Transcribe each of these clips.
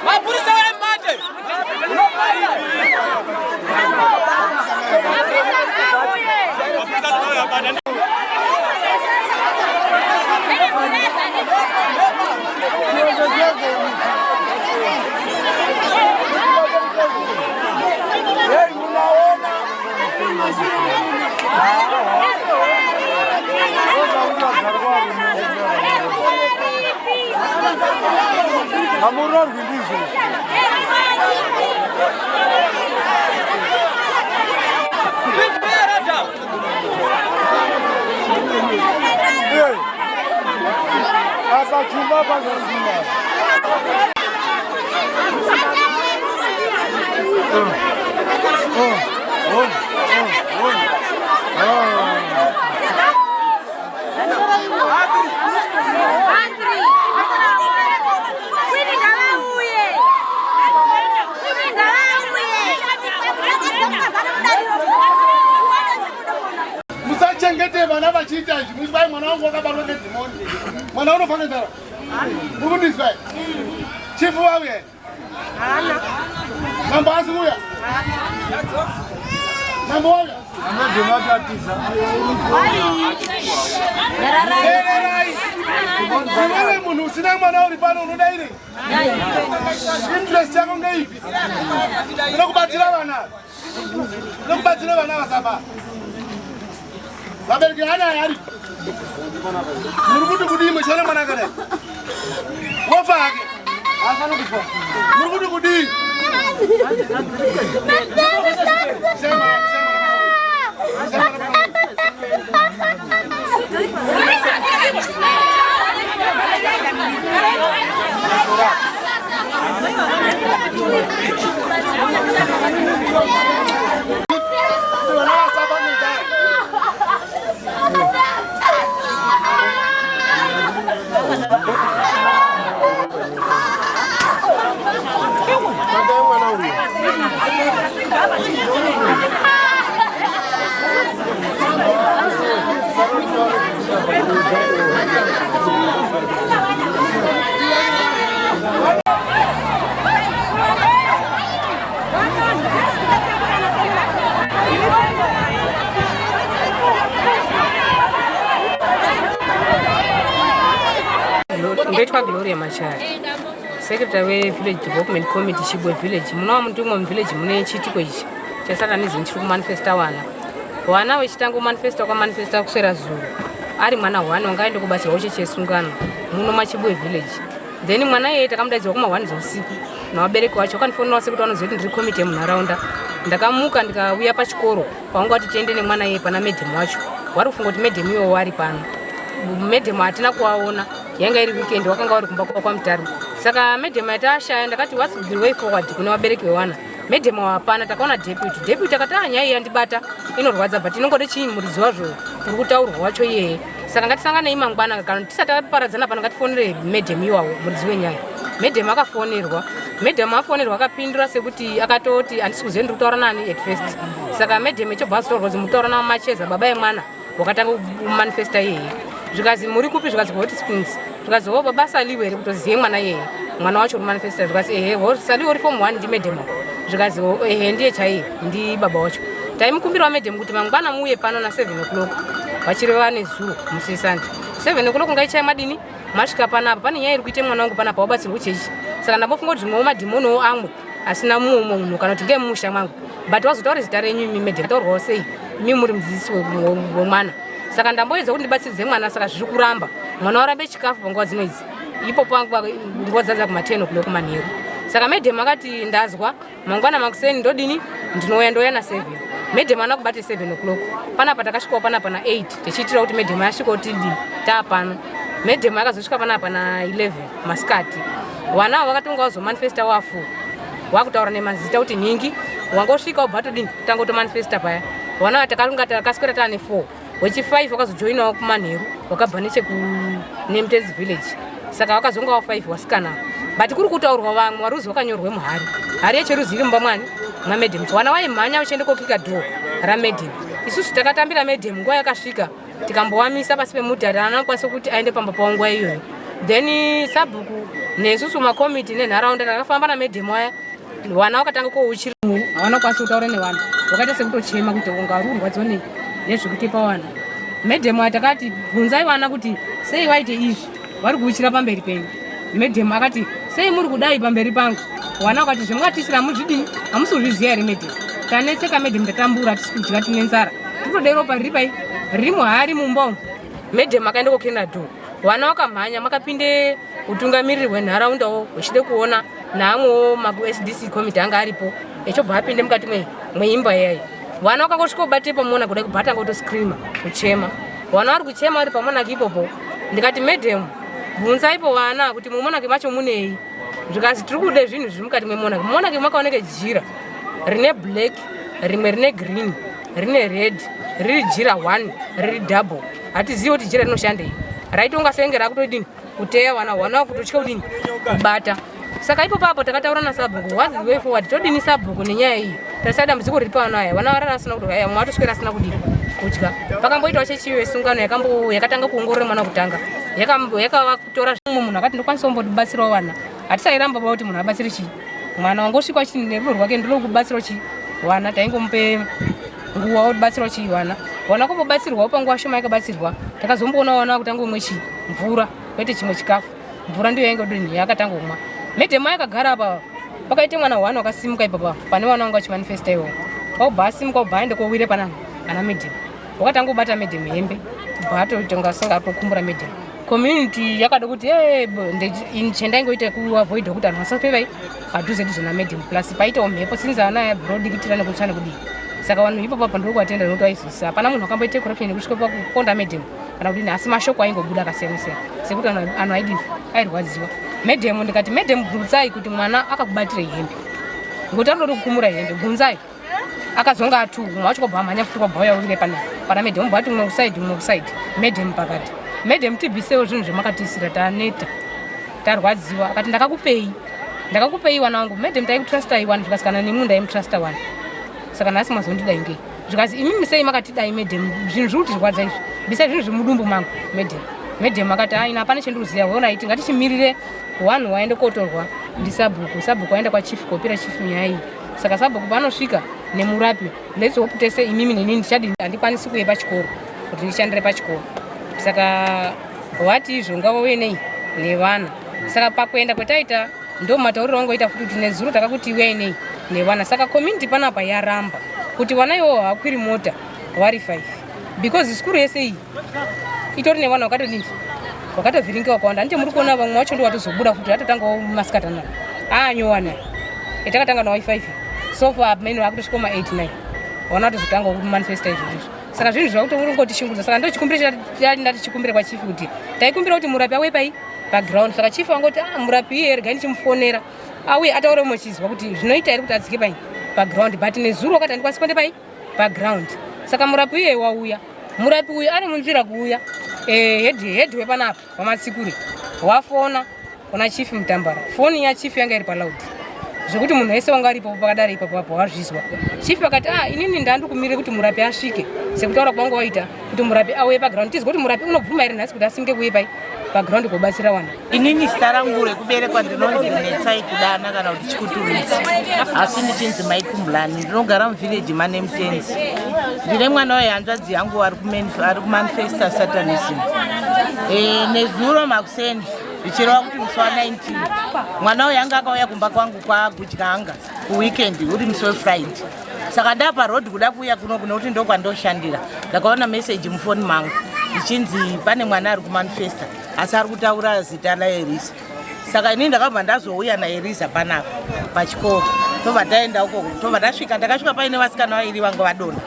Mapurisa vembate. Hamurorwi ndizvo. Apa chumba pazvazvina. Oh, oh, oh, oh. Musachengete vana vachiita izvi muchivai mwana wangu wakabatwa nedhimoni mwana unofa nenzara mukundizwa chifu vauya mambo asi kuuya mambo wauya teererai iwewe munhu usina mwana uri pano unodairei interest yako ngeipi inokubatsira vana inokubatsira vana vasafa vabereki ana ari muri kuti kudii muchiona mwana akadai wofa hake muri kuti kudii Ndoitwa Gloria Machaya, secretary wevillage development committee Chibwe village. Munova mutumwa muvillage mune chiitiko ichi chesatanism chiri kumanifesta vana. Vana vechitanga kumanifesta kwamanifesta kuswera zuro ari mwana hwani wanga aende kubatsirwa kuchechi yesungano muno maChibwe village. Then mwana iyeye takamudaidzirwa kuma 1 dzeusiku navabereki vacho vakandifonerawo sekuti vanoziva kuti ndiri komiti yemunharaunda. Ndakamuka ndikauya pachikoro pavanga vati tiende nemwana iyeye pana madam wacho. Vari kufunga kuti madam iwowo ari pano. Madam hatina kuvaona, yanga iri weekend wakanga vari kumba kwaMutare. Saka madam yatashaya ndakati what's the way forward kune vabereki vevana. Madam hapana, takaona deputy. Deputy akati ah nyaya iyi yandibata inorwadza but inongode chii muridzi wazvo uri kutaurwa wacho iyeye. Saka ngatisanganei mangwana kana tisati taparadzana pano ngatifonere madam iwawo muridzi wenyaya. Madam akafonerwa. Madam afonerwa akapindura sekuti akatoti handisi kuziva ndiri kutaura nani at first. Saka madam ichobva azotaurwa kuti mutaura naMacheza baba yemwana wakatanga kumanifesta iyeye. Zvikazi muri kupi zvikazi kuHot Springs. Zvikazi ho baba Saliwe here kutozive mwana iyeye. Mwana wacho uri manifesta zvikazi ehe ho Saliwe uri form 1 ndi madam. Zvikazi ehe ndiye chaiye ndi baba wacho. Taimukumbirawo madam kuti mangwana muuye pano na 7 o'clock vachireva nezuro musi Sunday. 7 o'clock ngaichai madini masvika panapa pane nyaya iri kuite mwana wangu panapa wabatsirwa kuchechi. Saka ndambofunga kuti zvimwewo madhimoniwo amwe asina mumwe munhu kana kuti ngemumusha mwangu but wazotaura zita renyu imi madam taurwawo sei imi muri mudzidzisi wemwana. Saka ndamboedza kuti ndibatsiridze mwana saka zviri kuramba mwana warambe chikafu panguva dzino idzi ipo nguva dzadza kuma 10 o'clock manheru. Saka madam akati ndazwa mangwana makuseni ndodini ndinouya ndouya na 7. Madam ana kubate 7 o'clock panapa takasvikawo panapa na 8 tichiitira kuti madam asvikawo tidii taapano. Madam akazosvika panapa na 11 masikati. Vana ava vakatonga vazomanifesta wafu wakutaura nemazita kuti nhingi wangosvika wobva todini tangotomanifesta paya. Vana ava takarunga takaswera taane 4 wechi 5 wakazojoinawo kumanheru wakabva nechekunemtezi village saka vakazonga wa 5 wasikana but kuri kutaurwa vamwe varuzi vakanyorwe muhari hari yecheruzi iri mumba mwani mamadam. Vana vaimhanya vachienda kokika door ramadam. Isusu takatambira madam nguva yakasvika. Tikambowamisa pasi pemuti, ati anokwanisa kuti aende pamba pawo nguva iyoyo. Then sabhuku nesusu makomiti nenharaunda takafamba namedhemu aya. Vana vakatanga kouchira, havana kukwanisa kutaura nevanhu, vakaita sekutochema kuti unga uri kurwadziwa nei nezvekutepa vana. Medhemu aya takati, "Bvunzai vana kuti sei vaite izvi, vari kuuchira pamberi penyu." Medhemu akati, "Sei muri kudai pamberi pangu?" Vana vakati, "Zvemungatisira hamuzvidini, hamusi kuzviziva here medhemu? Tanetseka medhemu, tatambura, hatisi kudya, tine nzara, tiri ropa riri pai, riri muhari mumba umu." Medhemu akaenda kokena door, vana vakamhanya, makapinde utungamiriri hwenharaundawo huchide kuona naamwewo maSDC committee anga aripo, echobva apinde mukati mweimba iyayi. Vana vakangosvika kubate pamona kudai, kubva atanga kutoscreama, kuchema. Vana vari kuchema vari pamonaki ipopo. Ndikati, "Madam, bvunzaipo vana kuti mumonaki macho munei." Zvikanzi, "Tiri kude zvinhu zviri mukati memonaki." Mumonaki makaoneke jira rine black, rimwe rine green, rine red, riri jira one, riri double. Hatizivi kuti jira rinoshandei. Raitonga senge rakutodini kuteya vana, vana vakutotya kudini kubata. Saka ipo papo takataura nasabhuku, what's the way forward? Todini sabhuku nenyaya iyi? Tasai dambudziko riri pano aya, vana varara asina kuti aya, mumwe atoswera asina kudini kudya. Pakamboitawo chechiyo yesungano yakatanga kuongorora mwana kutanga, yakavatora mumwe munhu akati, "Ndokwanisa kumbobatsirawo vana." Hatisairamba ba kuti munhu abatsire chii mwana wangosvika chii nerudo rwake, ndiro kubatsirawo chii vana. Taingomupe nguva obatsirawo chii vana. Vana kumbobatsirwawo panguva shoma yakabatsirwa, takazomboona vana vakutanga umwe chii mvura, kwete chimwe chikafu. Mvura ndiyo yainge doni yakatanga kumwa. Medhemu yakagara apa, pakaite mwana one wakasimuka ipapa pane vana vanga vachimanifesta iwowo. Waubva asimuka, ubva aende kowire panani ana medhemu, wakatanga kubata medhemu hembe, ubva atotonga senge atokumbura medhemu. Community yakada kuti chendaingoita kuavoida kuti vanhu vasapevai padhuze dhuze namedhemu, plus paitawo mhepo sinzi ana aya brodikitira nekutsva nekudii. Saka vanhu ipapo apa ndokuvatenda nekuti vaizwisisa. Hapana munhu akamboite corruption nekusvika pakuponda medhemu kana kudini, asi mashoko aingobuda akasiyana siyana sekuti anhu aidini airwadziwa. Medhemu ndikati, "Medhemu, bvunzai kuti mwana akakubatirei hembe, ngokuti anototi kukumura hembe, bvunzai." Akazonga atu umwe wacho kwabva amhanya futi, kwabva uya urire pana medhemu, bva ati umwe kusaidi, umwe kusaidi, medhemu pakati. "Medhemu, tibvisewo zvinhu zvemakatisira, taneta, tarwadziwa." Akati, "Ndakakupei, ndakakupei wana wangu medhemu, taikutrustai wani." Zvikasi, "Kana nemi ndaimutrasta wani, saka nhasi mazondidai ngei?" Zvikasi, "Imimi sei makatidai medhemu? Zvinhu zviri kutirwadza izvi, bisai zvinhu zvemudumbu mangu medhemu." Medhemu akati, "Aina, hapana chendikuziva. Alright, ngatichimirire wanhu waende kotorwa ndisabhuku." Sabhuku waenda kwachief kopira chief nyaya iyi. Saka sabhuku panosvika nemurapi, let's hope tese imimi nenini ndichadi handikwanisi kuuye pachikoro kuti ndishandire pachikoro. Saka wati izvo ngavauye nei nevana. Saka pakuenda kwetaita ndo matauriro wangoita futi kuti nezuro takakuti uyai nei nevana. Saka community panapa yaramba kuti vana ivovo havakwiri mota vari 5, because sikuru yese iyi itori nevana vakatodini, vakatovhiringa vakawanda. Handiti muri kuona vamwe vacho ndo vatozobuda futi, vatotangawo masikatana aanyowana etakatanga nawo 5, so far many vakutosvika ma 8 9, vana vatozotangawo kumanifesta izvo izvo. Saka zvinhu zvakutongotishungurudza. Saka ndo chikumbiro chatati chikumbire kwachief, kuti taikumbira kuti murapi auye pai paground. Saka chief angoti, "Ah, murapi iye regai ndichimufonera auye ataure muchizwa kuti zvinoita here kuti adzike pai paground." But nezuro wakati, "Handikwanisi kuende pai paground." Saka murapi iye wauya, murapi uyu ari munzira kuuya. Head wepanapa vamatsikuri wafona kuna chief Mutambara. Foni yachief yanga iri paloud zvekuti munhu wese wanga aripo pakadare ipapo apo wazvizwa. Chief akati, "Ah, inini ndandikumirire kuti murapi asvike, sekutaura kwangu waita kuti murapi auye paground, tizwe kuti murapi unobvuma here nhasi kuti asimuke kuuye pai paground kobatsira wana." Inini zita rangu rekuberekwa ndinonzi Netsai Kudana kana kuti Chikuturidzi, asi ndichinzi Maikumbulani. Ndinogara muvhileji manemutenzi. Ndine mwana wehanzvadzi yangu ari kumanifesta satanism. Nezuro makuseni, zvichireva kuti musi wa19, mwana uyu anga akauya kumba kwangu kwaGudyanga kuweekend, uri musi weFriday. Saka ndapa road kuda kuuya kuno nekuti ndokwandoshandira, ndakaona meseji mufoni mangu ichinzi pane mwana ari kumanifesta, asi ari kutaura zita laEriza. Saka inini ndakabva ndazouya naEriza panapa pachikoro, tobva taenda ukoko, tobva tasvika. Ndakasvika paine vasikana vairi vanga vadonha.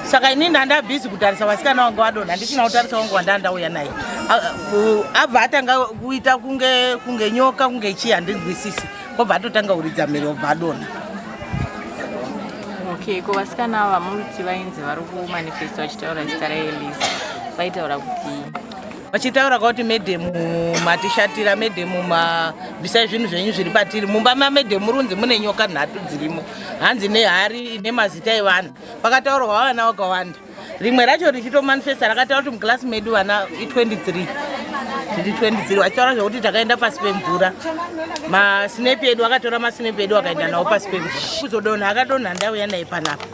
Saka inini ndanda busy kutarisa vasikana vanga vadonha, handisina kutarisa wangu wandanga ndauya naye. Abva atanga kuita kunge nyoka, kunge chii, handinzwisisi. Kwabva atotanga kuridza mhere, obva adonha. Okay, ko vasikana ava muruti vainzi vari kumanifesta vachitaura zita raElisa, vaitaura kuti? Vachitaura kwakuti, "Medhemu, matishatira medhemu, mabvisai zvinhu zvenyu zviri patiri." Mumba mamedhemu runzi mune nyoka nhatu dzirimo, hanzi nehari ine mazita evanhu. Pakataurwa vana vakawanda. Rimwe racho richitomanifesta rakataura kuti muclass medu vana i23, tiri 23, vachitaura zvekuti takaenda pasi pemvura, masinepi edu, akatora masinepi edu akaenda nawo pasi pemvura. Kuzodonha akadonha, ndauya naye panapa.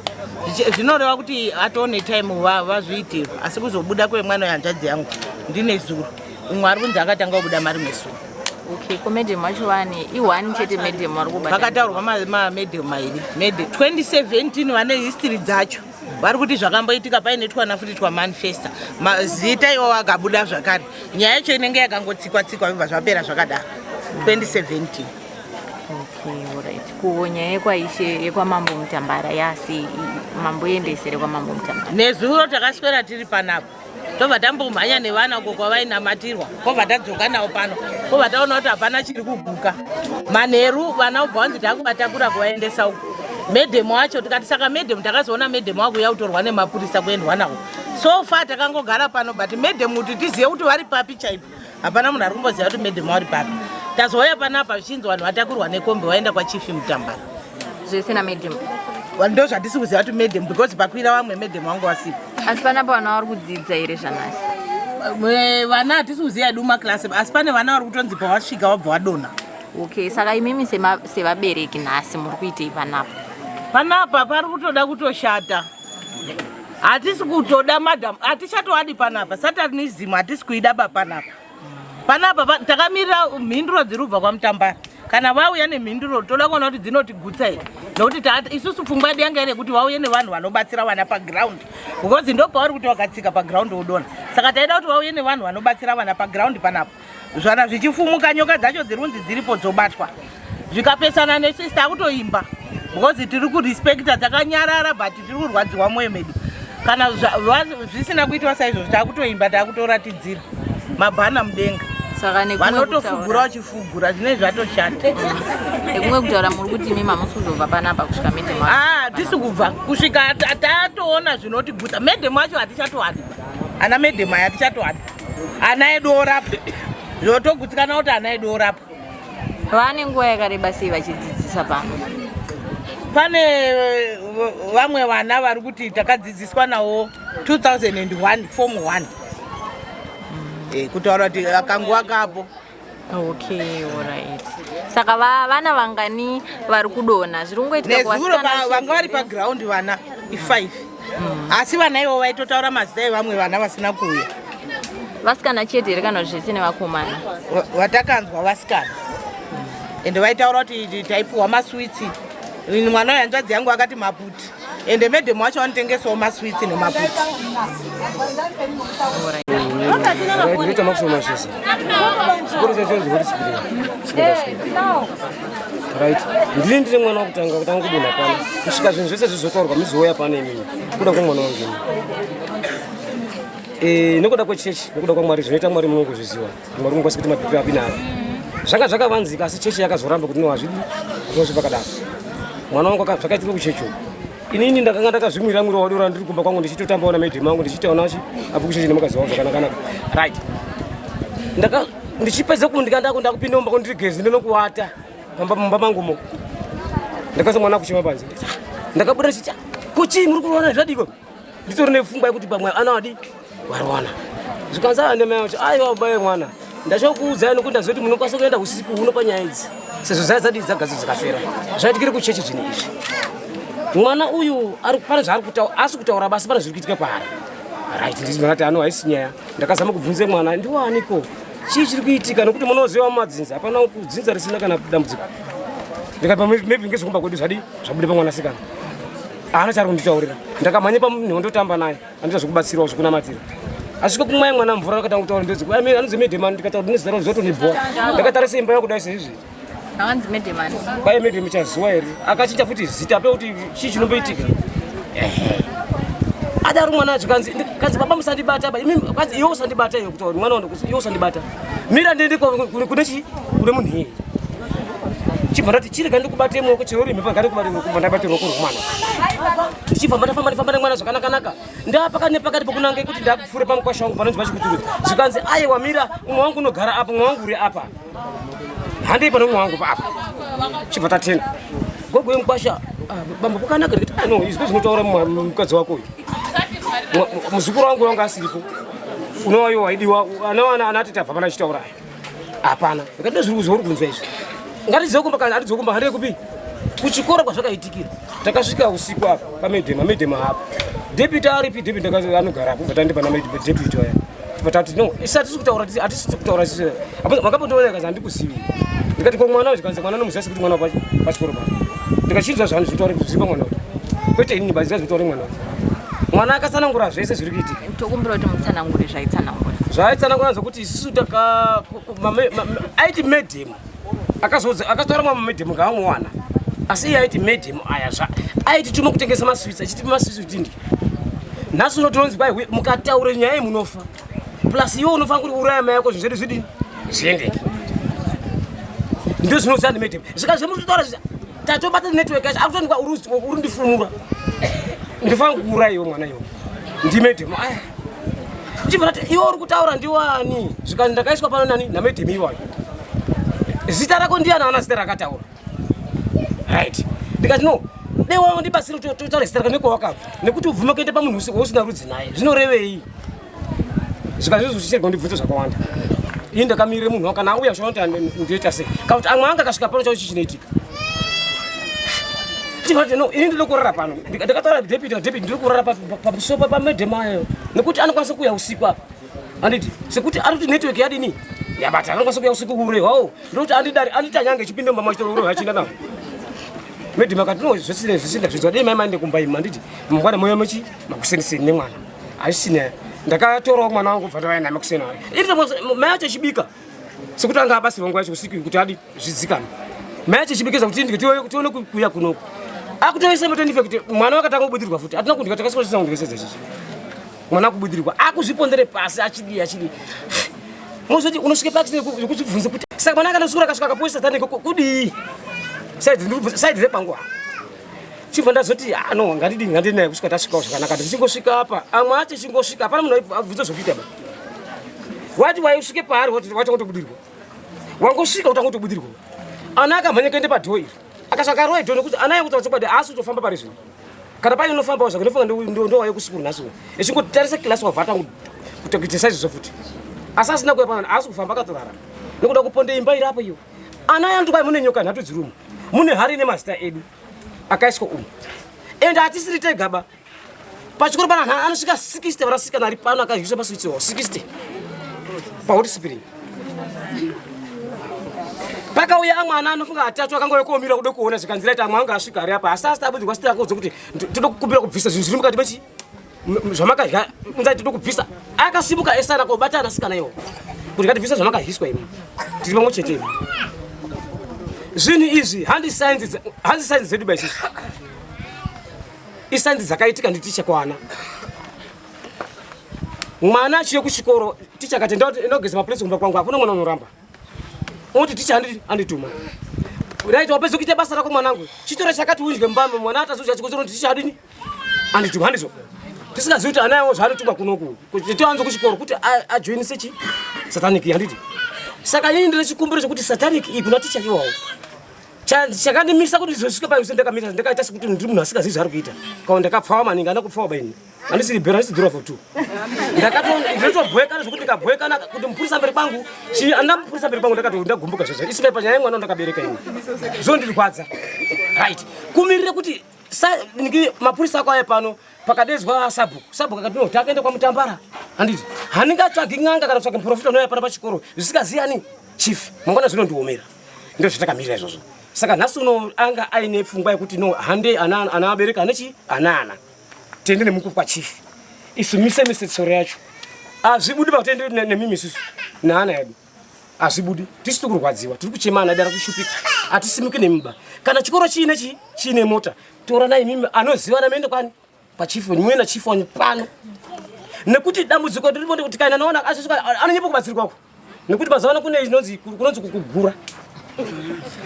Zvinoreva kuti atone time vazviitiro, asi kuzobuda kwemwana wehanzvadzi yangu ndine zuro. Umwe ari kunzi akatanga kubuda marimwe zuro. Okay, ko madam vacho vane i1 chete madam vari kubata? Pakataurwa mamadam mairi. Madam 2017 vane history dzacho vari kuti zvakamboitika paine twana futi twamanifesta, mazita iwawo akabuda zvakare. Nyaya yacho inenge yakangotsikwa tsikwa, zvibva zvapera zvakadaro 2017. Okay, alright. Ko nyaya yekwaishe, yekwamambo Mutambara yasi mamboendesere kwamambo Mutambara? Nezuro takaswera tiri panapa, tobva tambomhanya nevana uko kwavainamatirwa, kwobva tadzoka navo pano, kwobva taona kuti hapana chiri kuguka. Manheru vana ubva wanzi takuvatakura kuvaendesa uko madam wacho. Tikati saka madam, takazoona madam wakuuya kutorwa nemapurisa kuendwa navo. So far takangogara pano, but madam kuti tizive kuti vari papi chaipo, hapana munhu ari kumboziva kuti madam vari papi. Tazouya panapa zvichinzi vanhu vatakurwa nekombi vaenda kwachief Mutambara. Zvese namadam? Ndo zvatisi kuziva kuti madam, because pakwira vamwe madam vangu vasipo. Asi panapa vana vari kudzidza here zvanhasi? Vana hatisi kuziva edu maklasi, asi pane vana vari kutonzi pavasvika vabva vadonha. Okay, saka imimi sevabereki nhasi muri kuitei panapa? Panapa pari kutoda kutoshata. Hatisi kutoda madam, hatichatoadi panapa. Satanism hatisi kuida ba panapa. Panapa takamirira mhinduro dziri kubva kwaMutambara. Kana vauya nemhinduro, toda kuona kuti dzinotigutsa here, nokuti isusu pfungwa yedu yanga iri yekuti vauye nevanhu vanobatsira vana paground, because ndo pavari kuti vakatsika paground wodonha. Saka taida kuti vauye nevanhu vanobatsira vana paground panapa, zvana zvichifumuka, nyoka dzacho dziri kunzi dziripo dzobatwa. Zvikapesana nesu, isi takutoimba because tiri kurespecta, takanyarara, but tiri kurwadziwa mwoyo medu. Kana zvisina kuitwa saizvozvo, takutoimba, takutoratidzira mabhana mudenga. Saka nekumwe vanotofugura kutaura, vachifugura, zvinenge zvatoshata. Nekumwe kutaura muri kuti imi hamusi kuzobva panapa kusvika madam? Ah, hatisi kubva kusvika tatoona zvinotigutsa. Madam wacho hatichatoadi, ana madam aya hatichatoadi. Ana edu orapwa, zvotogutsikana kuti ana edu orapwa. Vane nguva yakareba sei vachidzidzisa pano? Pane vamwe vana vari kuti takadzidziswa nawo 2001 form 1, kutaura kuti kanguva kapo. Okay, alright. Saka vana vangani vari kudonha? Zviri kungoitika Nezuro kuvasikana vanga vari chete here? paground vana i5, asi vana ivo vaitotaura mazita evamwe vana vasina kuuya. Vasikana chete here kana kuti zvese nevakomana? Vatakanzwa vasikana, ende vaitaura kuti taipiwa maswitsi. Ini mwana wehanzvadzi yangu akati maputi, ende madam wacho vanotengesawo maswitsi nemaputi. Ndinoita Maxwell Mashesa. Chikoro chacho chinonzi Holy Spirit Secondary School. Right, ndini ndiri mwana wekutanga kutanga kudonha pano. Kusvika zvinhu zvese zvizotaurwa, mizouya pano imimi kuda kwemwana wangu ini. Nekuda kwechechi, nekuda kwaMwari, zvinoita Mwari munongozviziva. Mwari unokwanisa kuti mabhipi api nayo zvanga zvakavanzika, asi chechi yakazoramba kuti no, hazvidi zvinozvi pakadaro. Mwana wangu zvakaitika kuchechi uku. Inini ndakanga ndakazvimwira mwiri wadora, ndiri kumba kwangu ndichitotambawo namadam angu, ndichitaona chi abva kuchechi nemukadzi wangu zvakanaka. Right, ndaka ndichipedza kundika, ndakupinda mumba ndiri gezi, ndinokuwata pamba mumba mangumo. Ndakaisa mwana kuchema panze. Ndakabuda ndichiti, "Ko chii muri kuona zvadiko?" Nditori nepfungwa yekuti pamwe ana wadi warwana. Zvikanzi ane mai vacho, "Aiwa baye mwana, ndachokuudzai nekuti ndaziva kuti munokwanisa kuenda usiku huno panyaya idzi, sezvo dzai dzadii dzagadzirwa dzikapera. Zvaitikire kuchechi zvinhu izvi. Mwana uyu ari pane zvaari kutaura, asi kutaura basi pane zviri kuitika paari." Right, ndizvati ano haisi nyaya. Ndakazama kubvunze mwana, "Ndiwaniko, chii chiri kuitika?" Nekuti munoziva mumadzinza hapana kudzinza risina kana dambudziko. Ndikati maybe ngezvekumba kwedu zvadi zvabuda pamwanasikana, haana chaari kunditaurira. Ndakamhanya pamunhu wandotamba naye, anoita zvekubatsirawo zvekunamatira. Asvika kumwaya mwana mvura, akatanga kutaura ndodzi anonzi madam. Ndikataura nezita ravo zvotonibhowa. Ndakatarisa imba yakudai seizvi. Avanzi madam ani? Kwai madam chazuwa here, akachinja futi zita pe kuti chii chinomboitika. Adaro mwana zvikanzi, kanzi, "Baba, musandibata ba imi." Kanzi, "Iwe usandibata iwe." Kutaura mwana wangu, "Iwe usandibata, mira ndiende kune chi kune munhu iyeye." Chibva ndati, "Chirega ndikubate muoko, chero uri mhepo, ngandikubate." Kubva ndabate ruoko rwomwana, ndichibva ndafamba, ndifamba nemwana zvakanaka-naka. Ndapakati nepakati pokunanga kuti ndakupfuure pamukwasha wangu panonzi pachikuturudzo, zvikanzi, "Aiwa, mira, umwe wangu unogara apa, umwe wangu uri apa, handei pane umwe wangu paapa." Chibva tatenda gogo yemukwasha, "Ah, bambo, kwakanaka." Ndikati, "Ah, no, izvi zvinotaura mukadzi wako uyu." Muzukuru wangu wanga asiripo. Unowa iwo waidiwa anawana anati tabva pana chitaura. Hapana. Ndikati zviri kuzwa uri kunzwa izvi. Ngatizive kumba kana atizive kumba handei kupi? Kuchikoro kwazvakaitikira. Takasvika usiku apa pamedhema medhema apa. Deputy aripi deputy ndakazi anogara apo bva pana deputy waya. Tati no, isu hatisi kutaura hatisi kutaura isu. Makapotoona kazi handikuzivi. Ndikati ko mwana uyu kanzi mwana nomuziva sekuti mwana pachikoro pano. Ndikachinzwa zvanhu zvinotaura zviri pamwana uyu. Kwete inini baziva zvinotaura mwana uyu. Mwana akatsanangura zvese zviri kuitika. Tokumbira kuti mutsanangure zvaitsanangura. Zvaitsanangura zvokuti isusu taka aiti madam akazoudza akataura mwa madam ngaamuwana. Asi iye aiti madam aya zva aitituma kutengesa masweets achitipa masweets kuti ndye. Nhasi unotonzi kwai mukataura nyaya iyi munofa. Plus iwe unofanira kuti uraya mai yako zvinhu zvedu zvidini zviendeke. Ndizvo zvinoziva ndi madam. Zvika zvemutotaura tatobata network yacho akutonikwa uri ndifumura. Ndinofanira kuuraya iwe mwana iwe. Ndi madam aya. Chibva ndati iwe uri kutaura ndiwani? Zvikanzi ndakaiswa pano nani namadam iwayo. Zita rako ndiani ana zita rakataura. Right. Ndikati no, dai wanga ndibatsire totaura zita rako nekwawakabva nekuti ubvume kuenda pamunhu usina rudzi naye zvinorevei? Zvikanzi izvo zvichirega kundibvunza zvakawanda. Ini ndakamirira munhu wangu kana auya zvaona kuti ndoita sei. Kana kuti amwe anga akasvika pano chaicho chii chinoitika. Chibva no, ini ndinoda kurara pano. Ndakataura deputy, deputy ndiri kurara pamusoro pamedhema ayo nekuti anokwanisa kuuya usiku apa. Handiti sekuti ari kuti network yadini yabata anokwanisa kuuya usiku urehwawo ndokuti andidari anditanyange chipinde mumba machitoro urehwa achinda nawo. Medhema akati no zvesine zvesine zvinzwa dei mai maende kumba imi handiti mangwana mouya muchi makuseniseni nemwana. Haisina ndakatorawo mwana wangu kubva ndauya naye makuseni ayo. Iri mai acho achibika sekuti anga abatsirwa nguva yacho usiku kuti adi zvidzikame. Mai acho achibikisa kuti tione kuuya kunoku. Akutoisa moto ndife kuti mwana wakatanga kubudirwa futi. Hatina kundika takasvika tisina kundikesedza chichi. Mwana akubudirwa akuzvipondere pasi achidii achidii. Mozoti unosvike pasi yekuzvibvunza kuti saka mwana akanoswera akasvika akapuwa satani kudii? Side repangu apa. Chibva ndazoti ah no ngatidii ngandii naye kusvika tasvikawo zvakanaka. Tichingosvika apa amwe acho chingosvika hapana munhu abvunza zvokuita ba. Wati waisvike paari wati watangotobudirwa. Wangosvika utangotobudirwa. Ana akamhanya kuenda padhoo iri. Akasvika akarowa dhoo nekuti ana yekuti chokwadi haasi kutofamba pari zvino. Kana paine unofambawo zvake ndofunga ndowauya kusikuru nhasi uno. Echingotarisa kilasi wabva atanga kuita saizvozvo futi. Asi asina kuuya pano haasi kufamba akatorara. Nekuda kuponda imba iri apo iyo. Ana aya anoti kwai mune nyoka nhatu dziri umu. Mune hari nemazita edu akaiswa umu. Ende hatisiri tega ba. Pachikoro pana anhu anosvika 60 vanasikana ari pano akadyiswa paswitsi 60 pahot spring. Pakauya amwe ana anofunga atatu akangouya koomira kuda kuona zvikanzi raita amwe anga asvika ari apa asi asati abudirwa sitira akaudza kuti toda kukumbira kubvisa zvinhu zviri mukati mechi zvamakadya unzai toda kubvisa akasimuka esana kobata anasikana iwo kuti ngatibvisa zvamakadyiswa imi tiri pamwe chete imi zvinhu izvi handi sainzi dzedu ba isusu isanzi dzakaitika nditicha kwana mwana achiye kuchikoro ticha akati ndogeza mapuresi kumba kwangu hakuna mwana unoramba unoti ticha andituma right wapedza kuita basa rako mwanangu chitora chakati unzwe mbama mwana atazodya chikotsoro ticha adini andituma handizvo tisingazivi kuti ana yangu zvaanotumwa kunoku kuti tianze kuchikoro kuti ajoinise chi satanic handiti saka inini ndine chikumbiro chekuti satanic iyi kuna ticha iwawo chakandimisa kuti ndizosvike paise ndakamira ndakaita sekuti ndiri munhu asingazivi zvaari kuita kana ndakapfawa maningi andina kupfawa baini handisiri bhero handisi dhura for two ndakatobhoekana zvekuti ndikabhoekana kuti mupurisa mberi kwangu chii andina mupurisa mberi kwangu ndakati ndagumbuka zvozvo isi panyaya yemwana ndakabereka ini zvondirwadza right kumirire kuti mapurisa ako aya pano pakadedzwa sabhuku sabhuku akati no takaenda kwamutambara handiti handingatsvagi n'anga kana kutsvaga muprofita unouya pano pachikoro zvisingaziyani chief mangwana zvinondiomera ndo zvatakamirira izvozvo saka nhasi uno anga aine pfungwa yekuti no hande ana abereka ane chi ana ana tiende nemukuru kwachief isu mise mise tsoro yacho hazvibudi pakuti tiende nemimi isusu naana yedu hazvibudi tisu tiri kurwadziwa tiri kuchema ana edu ari kushupika hatisimuki nemiba kana chikoro chiine chi chiine mota toranai imimi anozivana muende kwani pachief wenyu muende nachief wanyu pano nekuti dambudziko riripo ndekuti kana naona anonyepa kubatsirwa kwako nekuti mazuva ano kune inonzi kunonzi kugura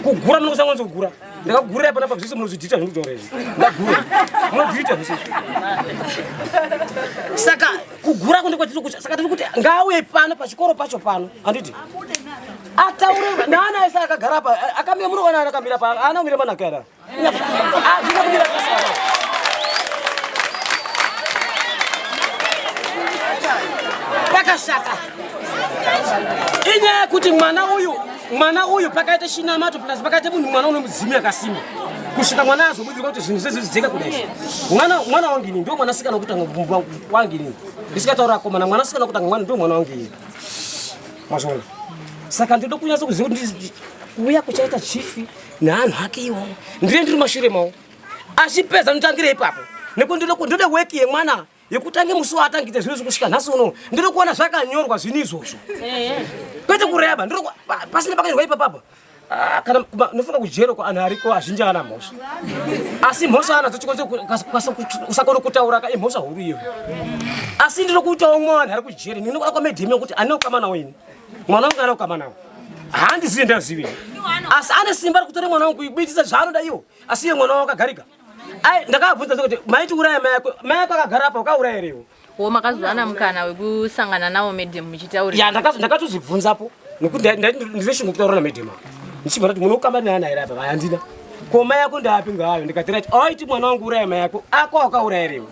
kugura munokusa kunonzi kugura ndakagurira panapa zvese munozvidhita zvinotaura izvi ndagura munodhita zvese saka kugura kunde kwatiri kuti saka tiri kuti ngaauye pano pachikoro pacho pano handiti ataure naana ese akagara apa akamira munoona akamira pa ana kumira manake ana Zvakashata. Inyaya yekuti mwana uyu mwana uyu pakaita chinamato plus pakaita munhu mwana une mudzimu yakasimba kusvika mwana azobudirwa kuti zvinhu zvese zvidzeka kudai. Mwana mwana wangu ini ndio mwanasikana wekutanga wangu ini. Ndisikataura akomana mwanasikana wekutanga mwana ndio mwana wangu ini. Mazvona. Saka ndinoda kunyatsa kuziva kuti kuuya kuchaita chifi neanhu ake iwawo. Ndire ndiri mashure mawo. Achipedza ndotangire ipapo. Nekuti ndinoda weki yemwana yekutange musi waatangite zvino zvikusvika nhasi uno ndiri kuona zvakanyorwa zvinhu izvozvo kwete kureba ndiri pasina pakanyorwa ipapapa ah, kana nofunga kujero ko anhu ariko azhinji ana mhosva asi mhosva anadzo chikonzero usakona kutaura ka imhosva huru iyo asi ndiri kuitawo umwe vanhu ari kujeri ndinokuda kwamedhemi yekuti ane ukama nawo ini mwana wangu ane ukama nawo handizivi ndazivi asi ane simba rekutora mwana wangu kuitisa zvaanoda iwo asi iye mwana wangu akagarika Ai ndakabvunza kuti maiti uraya mai yako mai yako akagara apa ukauraya here iwe? Wo makazowana mukana wekusangana nawo madam muchitaura. Ya ndakazo ndakatozvibvunzapo nekuti ndine shungu kutaura na madam. Ndichibva ndati munokamba neana here apa handina. Ko mai yako ndaapi ngayo ndikati right aiti mwana wangu uraya mai yako ako akauraya here iwe?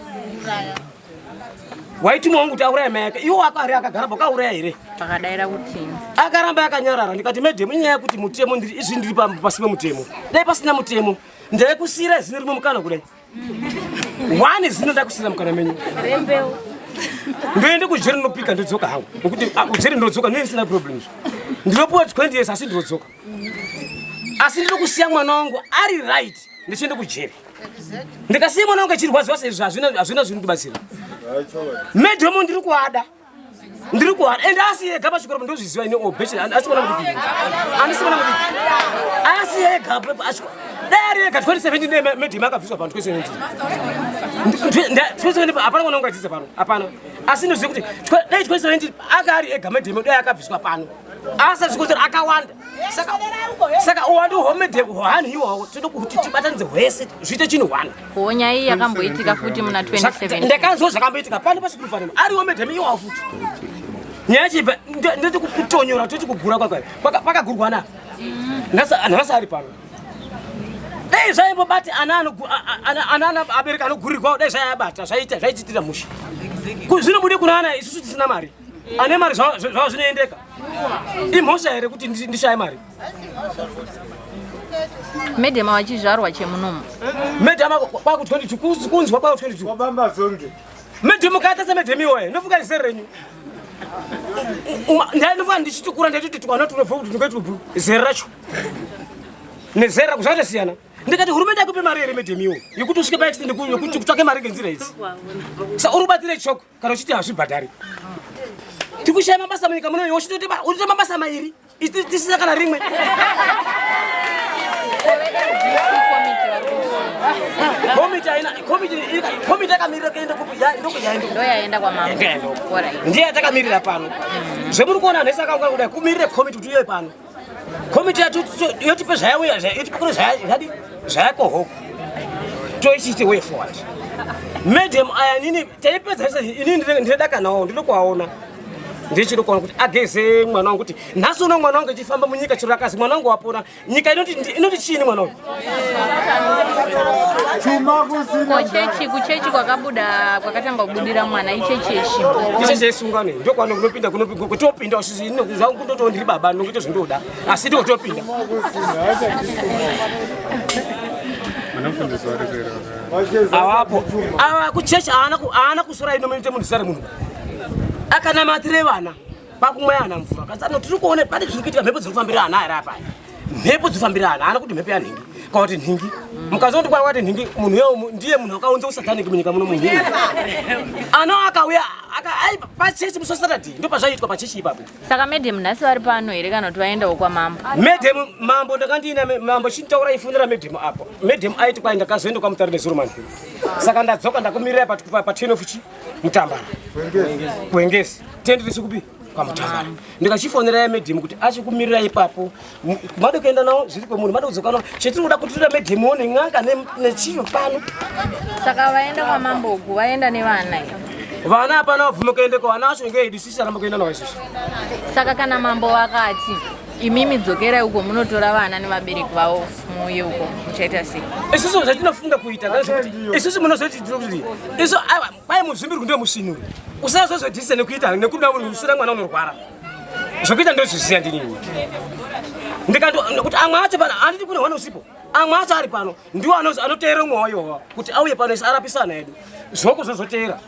Waiti mwana wangu kuti auraya mai yake iwo ako ari akagara apa ukauraya here? Pakadaira kuti akaramba akanyarara ndikati madam inyaya yekuti mutemo ndiri izvi ndiri pasi pemutemo. Dai pasina mutemo Ndaikusiyira zino rimwe mukana kudai. One zino ndakusiyira mukana menyu. Rembeu. Ndoende kujeri ndinopika ndodzoka hangu. Nekuti ah, kujeri ndodzoka ndine ndisina problems. Ndinopuwa 20 years asi ndinodzoka. Asi ndinokusiya mwana wangu ari right ndichienda kujeri. Ndikasiya mwana wangu achirwadziwa seizvi hazvina hazvina zvinondibatsira. Madam ndiri kuada. Ndiri kuhara ende asi ega pachikoro ndozviziva ini obeche oh, asi mwana mudiki andisi mwana mudiki asi ega dai ari ega 2017 medhima akabviswa pano 2017 2017 hapana mwana wangu adzidza pano hapana asi ndinoziva kuti dai 2017 anga ari ega medhima dai akabviswa pano asi zvikonzero akawanda saka uwandu hwomedhe hwanhu iwawo toda kuti tibatanidze hwese zviite chinhu hwana Ko nyaya iyi yakamboitika futi muna 2017. Ndakanzwa zvakamboitika pano pasikuru fanana. Ariwo madam iwawo futi. Nyaya chibva ndoti kutonyora toti kugura kwakwa. Pakagurwa na. Nhasi nhasi ari pano. Dai zvaimbobati ana ana ana abereki anogurirwa dai zvayabata zvaita zvaititira mushe. Zvinobude kuna ana isusu tisina mari. Ane mari zvavo zvinoendeka. Imhosva here kuti ndishaye mari? Madam wachizvarwa chemunomu. Madam kwaku 22 kunzwa kwaku 22. Wabamba zonge. Madam mukaita semadam iwoye ndofunga izere renyu. Ndinofunga ndichitukura ndaitoti twana tunobva kuti tunge tubu zera racho. Nezera kuzvakatosiyana. Ndikati hurumende yakupe mari here madam iwo yekuti usvike pa accident yekuti kutsvake mari ngenzira idzi. Sa uri kubatire choko kana uchiti hazvibhadhari. Tikushaya mabasa munyika muno iwe uchitoti unoita mabasa mairi. Tisina kana rimwe. Komiti haina komiti komiti yakamirira kuenda kupi ya ndoko yaenda. Ndo yaenda kwa mambo. Alright. Ndiye yatakamirira pano. Zvemuri kuona nhese akaungana kudai kumirire komiti kuti iye pano. Komiti yacho yotipe zvayauya yotipe kune zvayadi zvayakohoko. Toichiti way forward. Madam aya nini taipedza ini ndine daka nawo ndinoda kuaona. Ndichiri kuona kuti ageze mwana wangu kuti nhasi uno mwana wangu achifamba munyika chiro akazi mwana wangu wapona nyika inoti inoti chiini mwana uyu Kochechi kuchechi kwakabuda kwakatanga kubudira mwana ichechi yeshimbo. Ichechi yesungano ndio kwano kunopinda kunopinda zvangu kundotoo ndiri baba ndinokuita zvindoda asi ndiko topinda. Awapo awa kuchechi haana kusura inomuita munhu zita remunhu akanamatire vana pakumwaya ana mvura kanzi tiri kuona pane zviri kuitika mhepo dziri kufambira ana here apa mhepo dzofambira ana haana kuti mhepo yanhingi kana kuti nhingi mukaziva kuti kwati nhingi munhu iye ndiye munhu akaunza usataniki munyika muno munhu iye ano akauya pachechi musi wasaturday ndo pazvaiitwa pachechi ipapo saka madam nhasi vari pano here kana kuti vaendawo kwamambo madam mambo ndakandiina mambo chintaura ifonera madam apo madam aiti kwai ndakazoenda kwamutare nezuro manheru saka ndadzoka ndakumirira pa10 of chi mutambara kuengezi tende tisi kupi kwamutambara ndikachifonera yamedhemu kuti achikumirira ipapo made kuenda nawo zviri kwemunhu made kudzoka nawo chetiri kuda kutirira medhemu nen'anga nechiyo pano saka vaenda kwamambo uku vaenda nevana iyo. Vana hapana vabvume kuendeko, vana vacho ngeedu isusu aramba kuenda navo isusu. Saka kana mambo vakati imimi dzokerai uko munotora vana nevabereki vavo muuye uko muchaita sei? Isusu zvatinofunga kuita ngezvekuti isusu munozoti tiri isu aiwa kwai muzvimbirwi ndiwe musvinuri usazozodhise nekuita nekuda unhu usina mwana unorwara zvokuita ndozviziva ndinini ndikati kuti amwe acho pano handiti kune hwana usipo amwe acho ari pano ndiwo anoteera umwe wayowa kuti auye pano isi arapise ana edu zvoko zvozoteera.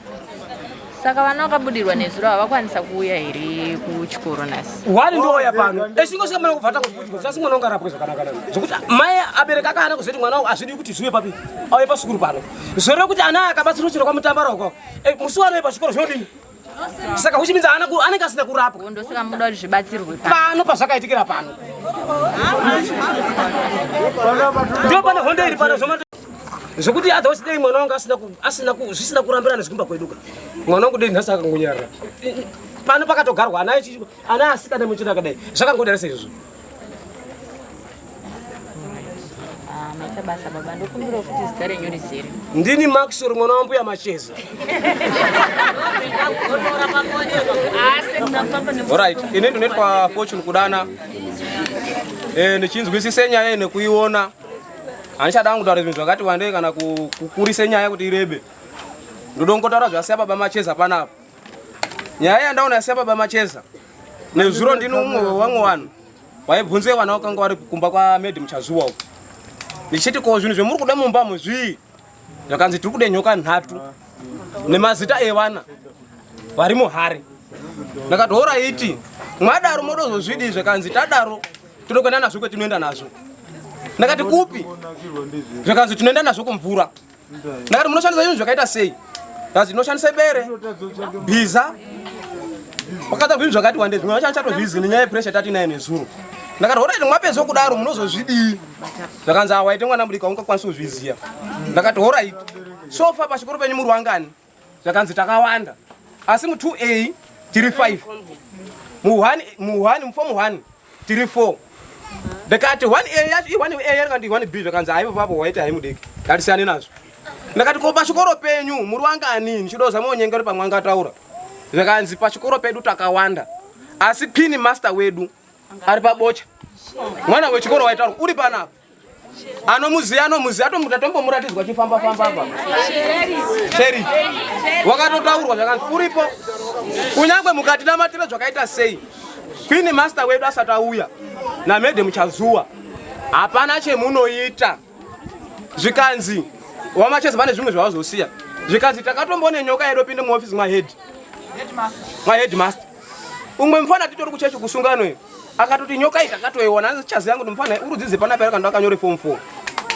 Saka vana vakabudirwa nezuro havakwanisa kuuya here kuchikoro nhasi? Wani ndouya pano echingosvika mwana kubva tangokuti asi mwana ungarapwe zvakanaka nani zvokuti mai abereki akaana kuzoti mwana wangu hazvidi kuti zviuye papi auye pasukuru pano zvoreva kuti ana akabatsirwa chero kwamutambara uko musi waanouye pachikoro zvinodini saka which means haana anenge asina kurapwa. Ndosaka muda kuti zvibatsirwe pano pazvakaitikira pano ndio pane hondo iri pano zvoma zvokuti otherwise dei mwana wangu asina zvisina kurambirana zvikumba kweduka mwana wangu dei nhasi akangonyarara pano pakatogarwa ana ana asikana muchina akadai zvakangodara seizvozvo. Ah, maita basa baba, ndokumbirawo futi zita renyu rizere. Ndini Maxwell mwana wambuya Macheza. Alright, ini ndinoitwa Fortune Kudana. Eh, ndichinzwisise nyaya iyi nekuiona. Handichada hangu kutaura zvinhu zvakati wandei kana kukurise nyaya kuti irebe. Ndodongotaura zvasiya baba Macheza panapa. Nyaya yandaona yasiya baba Macheza. Nezuro ndini umwe wevamwe vanhu waibvunze vana vakanga vari kumba kwaMed Muchazuwa uko. Ndichiti ko zvinhu zvemuri kuda mumba umu zvii? Zvakanzi tiri kuda nyoka nhatu nemazita evana vari muhari. Ndakati horaiti mwadaro modozozvidii? Zvakanzi tadaro tinokuenda nazvo kwetinoenda nazvo. Ndakati kupi? Zvakanzi tinoenda nazvo kumvura. Ndakati munoshandisa zvinhu zvakaita sei? Zvakanzi tinoshandisa bere, bhiza, wakata zvinhu zvakati wandei zvimwe vacho andichatozvizivi nenyaya yepressure tatinayo nezuro. Ndakati horaiti mwapedza kudaro munozozvidii? Zvakanzi awaite mwana mudiki aungakwanisi kuzviziva. Ndakati horaiti sofa pachikoro penyu muri wangani? Zvakanzi takawanda asi mu 2A tiri 5 mu1 mu1 mufomu 1 tiri 4. Ndakati 1A yacho i 1A yakanzi 1B zvakanzi haipo papo waita haimudiki ngatisiyane nazvo. Ndakati ko pachikoro penyu muri wangani? Ndichidoza zama unyengeri pamwe angataura. Zvakanzi pachikoro pedu takawanda asi pini master wedu ari pabocha mwana wechikoro waitaura uri panapa anomuziva anomuziva tomuta tombomuratidzwa chifamba famba apa sheri wakatotaurwa zvakanzi uripo kunyangwe mukati namatira zvakaita sei queen master wedu asati auya namedhe muchazuwa hapana chemunoita zvikanzi wamacheza pane zvimwe zvavazosiya zvikanzi takatombone nyoka yedu pinde muofisi mwahead mwaheadmaster umwe mufana titori kuchechi kusungano iyo akatoti nyoka iyi takatoiona andichaziva kuti mufana urudzidze panapa here kana akanyore form 4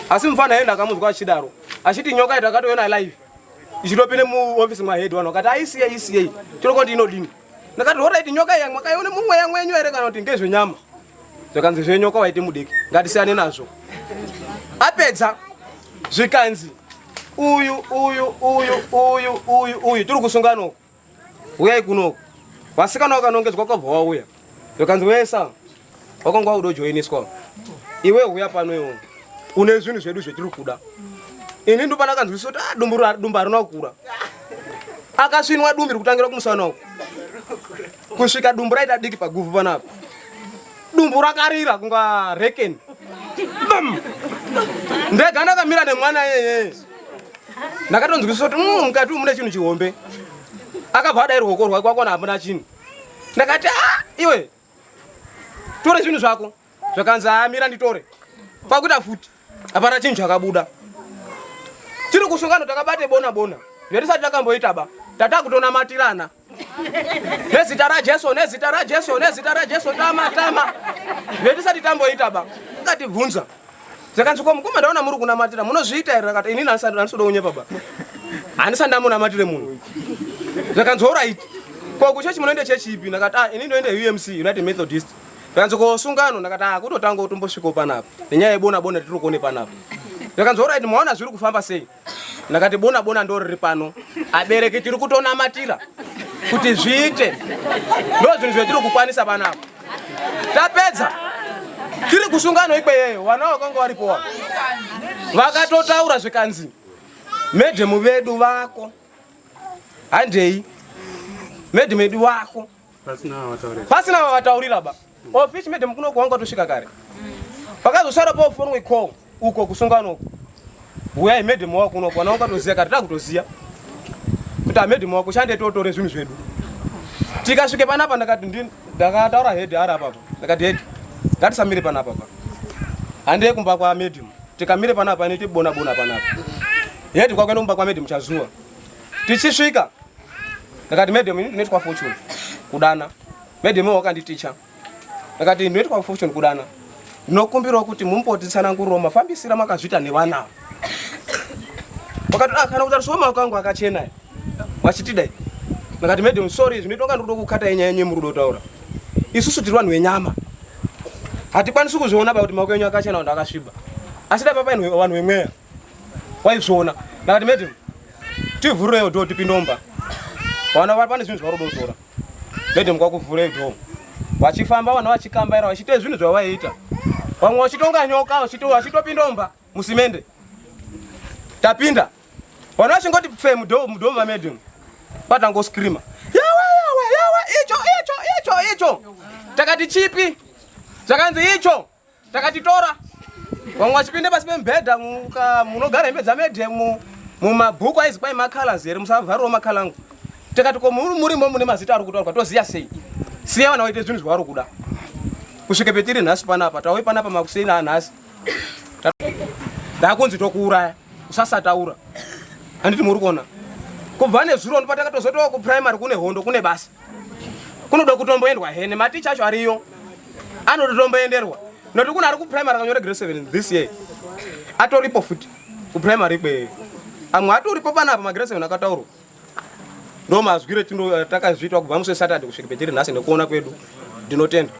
asi mufana yeye ndakamunzwa achidaro achiti nyoka iyi takatoiona live ichitopinde muofisi mwahead vanhu vakati aisiyei isiyei tinokoti inodini ndakati horaiti nyoka iya mwakaione mumweya mwenyu here kana kuti ngezvenyama zvakanzi zvenyoka waite mudiki ngatisiyane nazvo apedza zvikanzi uyu uyu uyu uyu uyu uyu tiri kusungana uku uyai kunoku vasikana vakanongedzwa kwabva wauya zvikanzi wesa wakanga wakudojoiniswa iwe huya pano iwo une zvinhu zvedu zvetiri kuda ini ndopanakanzwisisa kuti ah, dumbu dumbu harina kukura akasvinwa dumbi rikutangira kumusana uku kusvika dumbu raita diki paguvhu panapa dumbu rakarira kunga rekeni bam ndega ndakamira nemwana yeye ndakatonzwisisa kuti mukati umu mune chinhu chihombe akabva adai ruoko rwake kwakona hamuna chinhu ndakati ah iwe tore zvinhu zvako zvakanzi amira nditore kwakuita futi hapana chinhu chakabuda tiri kusungano takabate bona bona zvatisati takamboita ba tatakutonamatirana nezita raJesu nezita raJesu nezita raJesu tama tama zvatisati tamboita ba akatibvunza zvakanzi ko mukoma ndaona muri kunamatira munozviita here akati inini handisada kunyepa ba handisati ndamunamatire munhu zvakanzi orit ko kuchechi munoende chechi ipi ndakati ah ini ndoende UMC United Methodist zvakanzi ko sungano ndakati ah kutotanga kutombosvikawo panapa nenyaya yebona bona tiri kuone panapa zvakanzi orit maona zviri kufamba sei ndakati bona bona ndo riri pano abereki tiri kutonamatira kuti zviite ndo zvinhu zvetiri kukwanisa panapa tapedza tiri kusungano ikweyeyo vana vakanga varipowa vakatotaura zvikanzi medhemu vedu vako Handei. Madam edu wako. Pasina vavataurira ba. Office madam kuno kwanga tosvika kare. Pakazosara pa phone we call uko kusungano uko. Huyai madam wako kuno kwana wanga toziya kare takutoziya. Kuti a madam wako shande totore zvinhu zvedu. Tikasvike panapa ndakati ndakataura head ari apapo. Ndakati head ngatisamire panapa pa. Handei kumba kwa madam. Tikamire panapa ine tibona bona panapa. Head kwakuenda kumba kwa madam chazuwa. Tichisvika ndakati madam ini ndinoitwa Fortune kudana. Madam wakanditicha. Ndakati ndinoitwa Fortune kudana. Ndinokumbirawo kuti mumbotitsanangurirawo mafambisira makazviita nevana ava. Vakati ah, kana kutariswa maoko angu akachena vachitidai. Ndakati madam sorry zvinoitwa nga ndikuda kukata yenyaya yenyu muri kuda kutaura. Isusu tiri vanhu venyama. Hatikwanisi kuzviona ba kuti maoko enyu akachena kuti akasviba. Asi dai papa vanhu vemweya waizviona. Ndakati madam tivhurewo door tipinde mumba. Vana vari pane zvinhu zvavari kuda kutora. Madam kwakuvhurei door. Vachifamba vana vachikambaira vachiita zvinhu zvavaiita. Vamwe vachitonga nyoka vachitopinda mumba musimende. Tapinda. Vana vachingoti pfe mudoor mudoor mamadam. Patangoscreama. Yawe yawe yawe icho icho icho icho. Takati chipi? Zvakanzi icho. Takatitora. Vamwe vachipinda pasi pemubhedha munogara hembe dzamedhemu mumabhuku aizi kwai macolors here musavharirawo makala angu. Tikati ko murimo mune mazita ari kutaurwa toziya sei? Siya vana vaite zvinhu zvavari kuda. Kusvike petiri nhasi panapa tauye panapa makuseni anhasi. Ndakunzi tokuuraya usasataura. Handiti muri kuona? Kubva nezuro ndipo takatozotowa kuprimary kune hondo kune basa. Kunoda kutomboendwa he nematicha acho ariyo. Anototomboenderwa. Nokuti kuna ari kuprimary akanyora grade 7 this year. Atoripo futi kuprimary ikweyo. Amwe atoripo panapa magrade 7 akataurwa. Ndo mazwiro takazviitwa kubva musi weSaturday kusvika petiri nhasi nekuona kwedu. Ndinotenda.